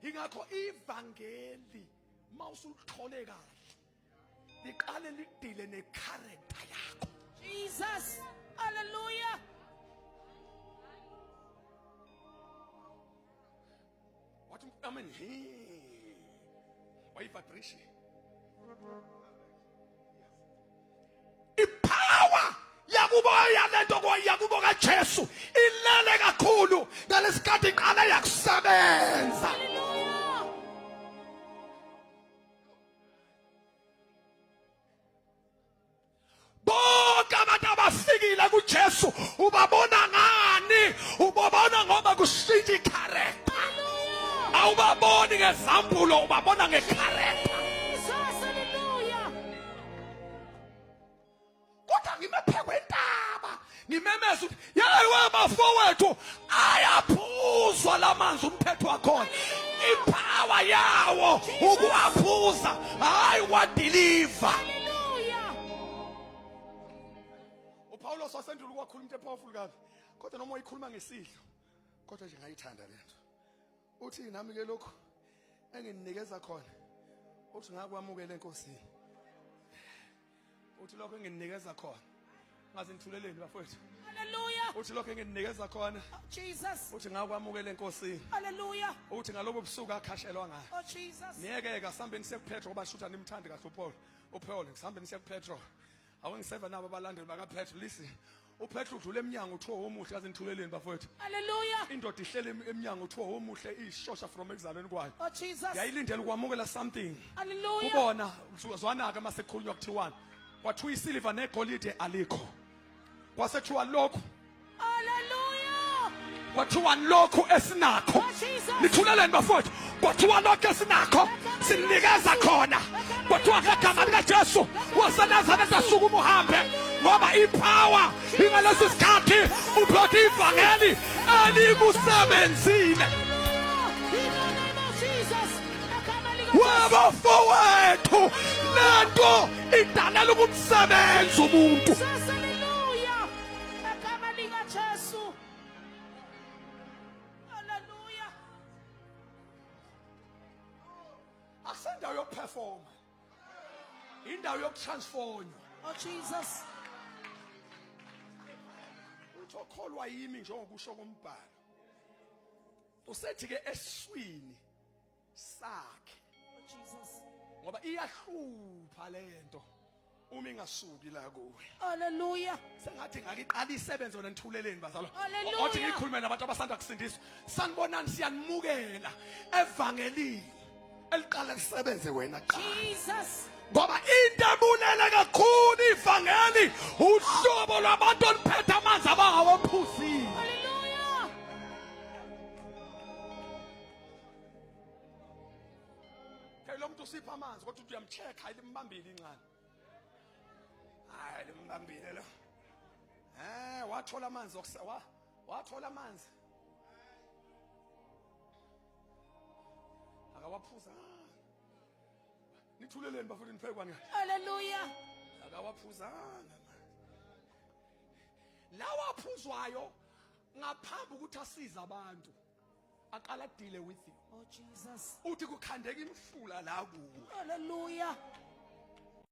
Ingakho ivangeli mawusulithole kahle liqale lidile necharacter yakho. Jesus. Hallelujah. Wathi amen. He. Wayi vibration. Ipower yakubo yalento yakubo kaJesu ilele kakhulu ngalesikhathi iqala yakusebenza. Hallelujah. Bonke abantu abafikile kuJesu ubabona ngani? Ubabona ngoba kushintsha icharacter. Awubaboni ngezambulo, ubabona ngecharacter. Jesus. Hallelujah. Kodwa ngime phekwentaba ngimemeza ukuthi yeyi we bafowethu ayaphuzwa lamanzi umthetho wakhona ipower yawo ukuwaphuza hayi wadeliver. Hallelujah. uPawulos wasendula ukwakhuluma into epowerful kabi kodwa noma uyikhuluma ngesidlo kodwa nje ngayithanda lento uthi nami ke lokhu engininikeza khona uthi ngakwamukela enkosini uthi lokho engininikeza khona ngaze nithuleleni bafowethu. Hallelujah. Uthi lokho engininikeza khona Oh, Jesus. uthi ngakwamukela enkosini Hallelujah. uthi ngalobo busuku akhashelwa ngayo. Oh, Jesus. Niyeke-ke asihambeni siye kuPetro ngoba shutha nimthandi kahle uPaul. UPaul ngisihambeni siye kuPetro. Ake ngiseva nabo abalandeli bakaPetro. Listen. UPetro udlula emnyango uthiwa omuhle kaze nithuleleni bafowethu. Hallelujah. Indoda ihleli emnyango uthiwa omuhle ishosha from ekuzalweni kwayo. Oh, Jesus. Yayilindele ukwamukela something. Hallelujah. Kubona zwana-ke uma sekukhulunywa kuthiwani. Kwathiwa isiliva negolide alikho. Kwase kuthiwa lokhu Hallelujah. Kwathiwa lokhu esinakho. Oh, Jesus. Nithuleleni bafowethu. Kwathiwa lokhu esinakho sinikeza khona. Kwathiwa ngegama likaJesu waseNazaretha sukuma uhambe ngoba ipower ingalesi sikhathi uphethe ivangeli elikusebenzile. In the name of Jesus. Egama likaJesu. Wabafowethu lento idalela ukumsebenza umuntu. Jesus. Hallelujah. Egama likaJesu. Hallelujah. Akusendawo yokuperforma. Indawo yokutransformwa. Oh Jesus. Uthi okholwa yimi njengokusho kombhalo. Usethi ke eswini sakhe. Oh Jesus. Ngoba iyahlupha lento uma ingasuki la kuwe. Hallelujah. Sengathi ngake iqala isebenze wena nithuleleni bazalwa. Hallelujah. Othi ngikhulume nabantu abasanda kusindiswa. Sanibonani siyanimukela evangelini eliqala lisebenze wena kuqala. Jesus. Ngoba into ebulele kakhulu ivangeli uhlobo lwabantu oluphethe amanzi abangawaphuzile. Hallelujah. Hey lo muntu usipha amanzi kodwa uthi uyamcheck hayi limbambile incane. Hayi limbambile lo. Eh wathola amanzi okusa wathola amanzi. Akawaphuzanga. Nithuleleni bafuna niphekwane kahle. Hallelujah. Akawaphuzanga amanzi. Lawa aphuzwayo ngaphambi ukuthi asize abantu. Aqala deal with you. Oh Jesus. Uthi kukhandeka imfula la kuwe. Hallelujah.